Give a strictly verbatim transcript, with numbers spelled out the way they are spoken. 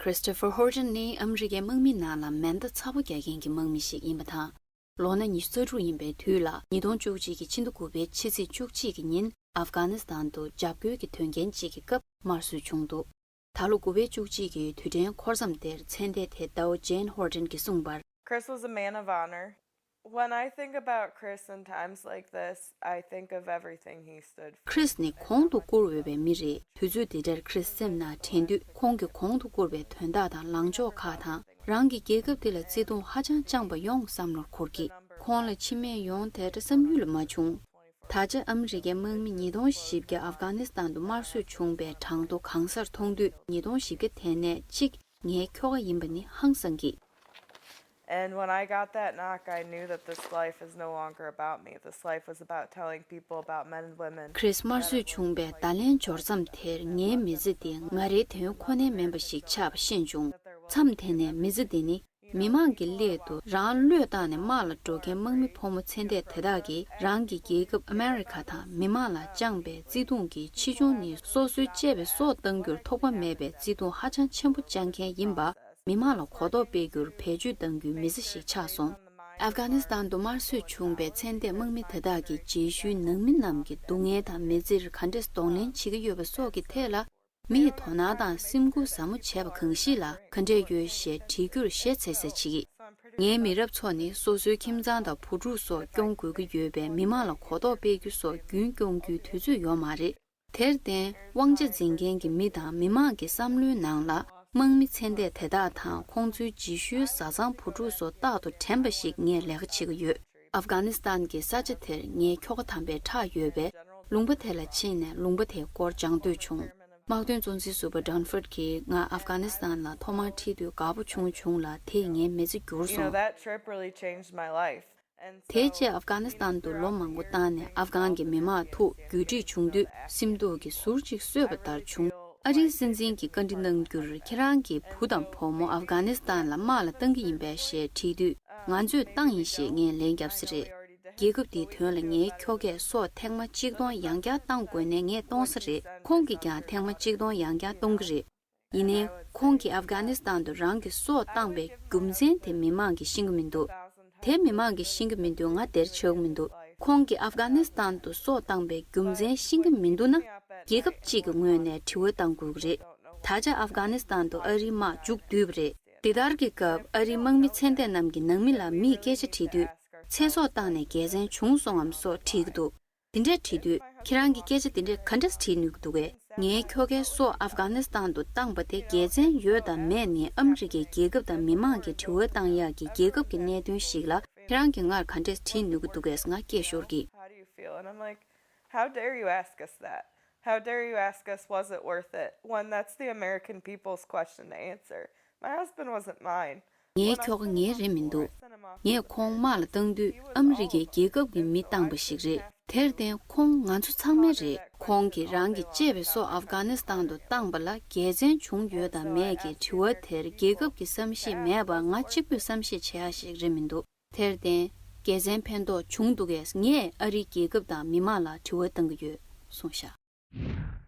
Christopher Horton ནི་ཨ་མི་རི་ཀའི་དམག་མི་ནང་ལ་མེ་མདའ་ཚ་པོ་རྒྱག་མཁན་གྱི་དམག་མི་ཞིག་ཡིན་པ་དང་། ལོ་ན་ཉི་ཤུ་རྩ་དྲུག་ཡིན་པའི་དུས་ལ། ཉིས་སྟོང་བཅུ་གཅིག་གི་ཕྱི་ཟླ་དགུ་པའི་ཕྱི་ཚེས་བཅུ་གཅིག་གི་ཉིན་ཨབ་གྷ་ནི་སི་ཐན་དུ་འཇབ་རྒོལ་གྱི་དོན་རྐྱེན་གཅིག་གི་སྐབས་དམར་གསོད་བྱུང་འདུག་ད་ལོ་དགུ་པའི་བཅུ་གཅིག་གི་དུས་དྲན་འཁོར་མཚམས་དེར་མཚན་ལྡན་དེ་ཟླ་བོ་Jane Horton གྱིས་གསུངས་པར། Chris was a man of honor. When I think about Chris in times like this, I think of everything he stood for. Chris ནི་གོང་དུ་བཀུར་འོས་པའི་མི་རེད། དུས་ཚོད་འདི་འདྲར་Chris སེམས་ནང་དྲན་དུས། ཁོང་གི་གོང་དུ་བཀུར་བའི་དོན་དག་དང་ལངས་ཕྱོགས་ཁག་དང་། རང་གི་རྒྱལ་ཁབ་འདི་ལ་བརྩེ་དུང་ཧ་ཅང་བཅངས་པ་ཡོངས་བསམ་བློར་འཁོར་གྱི། ཁོང་ལ་འཆི་རྨས་ཡོང་དེ་འདྲ་བསམ་ཡུལ་ལ་མ་བྱུང་། ད་ཆ་ཨ་མི་རི་ཀའི་དམག་མི་ཉིས་སྟོང་བཞི་བརྒྱ་ཨབ་གྷ་ནི་སི་ཐན་དུ་དམར་གསོད་བྱུང་བའི་གྲངས་ཐོ་གང་སར་མཐོང་དུས། ཉིས་སྟོང་བཞི་བརྒྱ་དེ་ནས་གཅིག་ངའི་ཁྱོ་ག་ཡིན་པ་ནི་ཧང་སང་གི། And when I got that knock, I knew that this life is no longer about me. This life was about telling people about men and women. Chris དམར་གསོད་བྱུང་བའི་བརྡ་ལན་འབྱོར་མཚམས་དེར། ངའི་མི་ཚེ་འདི་ང་རའི་དོན་ཁོ་ནའི་མིན་པ་ཞིག་ཆགས་པ་ཤེས་བྱུང་། མཚམས་དེ་ནས་མི་ཚེ་འདི་ནི། མི་མང་གི་སླད་དུ་རང་བློས་བཏང་ནས་དམག་ལ་འགྲོ་མཁན་དམག་མི་ཕོ་མོ་ཚེ་འདས་དེ་དག་གིས་རང་གི་རྒྱལ་ཁབ་ཨ་མེ་རི་ཁ་དང་མི་མང་ལ་བཅངས་པའི་བརྩེ་དུང་གི་ཆེ་ཆུང་ནི། སོ་སོའི་གཅེས་པའི་སྲོག་བཏང་རྒྱུར་ཐོགས་པ་མེད་པའི་བརྩེ་དུང་ཧ་ཅང་ཆེན་པོ་བཅངས་མཁན་ཡིན་པ། མི་མང་ལ་གོ་རྟོགས་སྤེལ་རྒྱུར་བེད་སྤྱོད་གཏང་རྒྱུའི་མི་ཚེ་ཞིག་ཆགས་སོང་། ཨབ་གྷ་ནི་སི་ཐན་དུ་དམར་གསོད་བྱུང་བའི་ཚེ་འདས་དམག་མི་དེ་དག་གི་རྗེས་ཤུལ་ནང་མི་རྣམས་ཀྱི་སྡུག་བསྔལ་དང་མི་ཚེར་ག་འདྲས་གདོང་ལེན་བྱེད་ཀྱི་ཡོད་པ་སོགས་ཀྱི་ཐད་ལ། མིས་དོ་སྣང་དང་སེམས་ཁུར་ཟབ་མོ་བྱས་པ་གང་ཞིག་ལ་ག་འདྲས་ཡོད་ཞེས་དྲི་རྒྱུར་ཞེ་ཚ་ཚ་བྱེད་ཀྱི། ངའི་མི་རབས་ཚོ་ནི་སོ་སོའི་ཁྱིམ་ཚང་དང་བུ་ཕྲུག་སོགས་སྐྱོང་དགོས་ཀྱི་ཡོད་པས། མི་མང་ལ་གོ་རྟོགས་སྤེལ་རྒྱུ་སོགས་རྒྱུན་སྐྱོང་རྒྱུའི་དུས་ཚོད་ཡོད་མ་རེད། དེར་བརྟེན། དབང་ཆ་འཛིན་མཁན་གྱི་མི་དང་མི་མང་གི་བསམ་བློའི་ནང་ལ། དམག་མི་ཚེ་འདས་དེ་དག་དང་ཁོང་ཚོའི་རྗེས་ཤུལ་བཟའ་ཚང་བུ་ཕྲུག་སོགས་རྟག་ཏུ་དྲན་པ་ཞིག་ངས་ལས་ཀ་བྱེད་ཀྱི་ཡོད། ཨབ་གྷ་ནི་སི་ཐན་གྱི་ས་ཆ་དེར་ངའི་ཁྱོ་ག་དམ་པའི་ཁྲག་ཡོད་པས། ལུང་པ་དེ་ལ་ཕྱིན་ནས་ལུང་པ་དེའི་སྐོར་སྦྱང་འདོད་བྱུང་། དམག་དོན་གཙོ་འཛིན་ཟུར་པ་Don Foote གྱིས་ང་ཨབ་གྷ་ནི་སི་ཐན་ལ་ཐོག་མར་ཁྲིད་དུས་དགའ་པོ་བྱུང་བྱུང་ལ། དེས་ངའི་མི་ཚེ་བསྒྱུར་You know, སོང་། That trip really changed my life. And དེ་རྗེས་ཨབ་གྷ་ནི་སི་ཐན་དུ་ལོ་མང་པོ་བཏང་ནས། ཨབ་གྷན་གྱི་མི་མང་ཐུགས་རྒྱུད་འཁྲིད་བྱུང་དུས། སེམས་སྡུག་གིས་ཟུར་གཅིག་གསོས་པ་ལྟར་བྱུང་། ཨ་རིའི་སྲིད་འཛིན་གྱིས་བཀའ་འདྲི་གནང་རྒྱུར། ཁྱེད་རང་གི་བུ་དང་བུ་མོ་ཨབ་གྷ་ནི་སི་ཐན་ལ་དམག་ལ་བཏང་གི་ཡིན་པས་ཞེས་དྲིས་དུས། ང་ཚོས་བཏང་ཡིན་ཞེས་ངས་ལན་བརྒྱབ་ས་རེད། རྒྱལ་ཁབ་འདིའི་དོན་ལ་ངའི་ཁྱོ་གས་སྲོག་ཐེངས་མ་གཅིག་སྟོང་ཡང་བསྐྱར་བཏང་དགོས་ནའི་ངས་གཏོང་ས་རེད། ཁོང་གིས་ཀྱང་ཐེངས་མ་གཅིག་སྟོང་ཡང་བསྐྱར་གཏོང་གི་རེད། ཡིན་ནའི། ཁོང་གིས་ཨབ་གྷ་ནི་སི་ཐན་དུ་རང་གི་སྲོག་བཏང་པའི་རྒྱུ་མཚན་དེ་མི་མང་གིས་ཤེས་ཀྱི་མི་འདུག་དེ་མི་མང་གིས་ཤེས་ཀྱི་མི་འདུག་ང་དེར་ཆགས་ཀྱི་མི་འདུག་ཁོང་གིས་ཨབ་གྷ་ནི་སི་ཐན་དུ་སྲོག་བཏང་པའི་རྒྱུ་མཚན་ཤེས་ཀྱི་མི་འདུག་ན། རྒྱལ་ཁབ་གཅིག་གི་ངོས་ནས་དྲི་བ་བཏང་དགོས་ཀྱི་རེད། ད་ཆ་ཨབ་གྷ་ནི་སི་ཐན་དུ་ཨ་རིའི་དམག་མཇུག་བསྡུས་པ་རེད། འདི་ལྟར་གྱི་སྐབས། ཨ་རིའི་དམག་མི་ཚེ་འདས་རྣམས་ཀྱི་ནང་མི་ལ་མིས་སྐད་ཆ་དྲིས་དུས། ཚེ་སྲོག་བཏང་ནས་དགེ་མཚན་བྱུང་སོང་ངམ་སོགས་དྲིས་ཀྱི་འདུག་དེ་འདྲས་དྲིས་དུས། ཁྱེད་རང་གིས་སྐད་ཆ་དེ་འདྲས་ག་འདྲས་དྲིས་ནུས་ཀྱི་འདུག་གས། ངའི་ཁྱོ་གའི་སྲོག་ཨབ་གྷ་ནི་སི་ཐན་དུ་བཏང་པ་དེ་དགེ་མཚན་ཡོད་དམ་མེད་ནི། ཨ་མི་རི་ཀའི་རྒྱལ་ཁབ་དང་མི་མང་གིས་དྲི་བ་བཏང་ཡག་གི་རྒྱལ་ཁབ་ཀྱི་གནད་དོན་ཞིག་ལ། ཁྱེད་རང་གིས་ངར་ག་འདྲས་དྲིས་ནུས་ཀྱི་འདུག་གས། ང་སྐད་ཤོར་གི། How do you feel? And I'm like, how dare you ask us that? How dare you ask us, was it worth it? When that's the American people's question to answer. My husband wasn't mine. ངའི་ཁྱོ་ག་ངའི་རེད་མི་འདུག་ངས་ཁོང་དམག་ལ་བཏང་དུས། ཨ་མི་རི་ཀའི་རྒྱལ་ཁབ་ཀྱི་མིས་བཏང་པ་ཞིག་རེད། དེར་བརྟེན། ཁོང་ང་ཚོ་ཚང་མའི་རེད། ཁོང་གིས་རང་གི་གཅེས་པའི་སྲོག་ཨབ་གྷ་ནི་སི་ཐན་དུ་བཏང་པ་ལ་དགེ་མཚན་བྱུང་ཡོད་དམ་མེད་ཀྱི་དྲི་བ་དེར། རྒྱལ་ཁབ་ཀྱི་བསམ་ཤེས་མེད་པར་ང་གཅིག་པུས་བསམ་ཤེས་བྱེད་ཡག་ཞིག་རེད་མི་འདུག་དེར་བརྟེན། དགེ་མཚན་ཕན་ཐོགས་བྱུང་འདུག་གས། ངས་ཨ་རིའི་རྒྱལ་ཁབ་དང་མི་མང་ལ་དྲི་བ་བཏང་གི་ཡོད། གསུངས་བཞག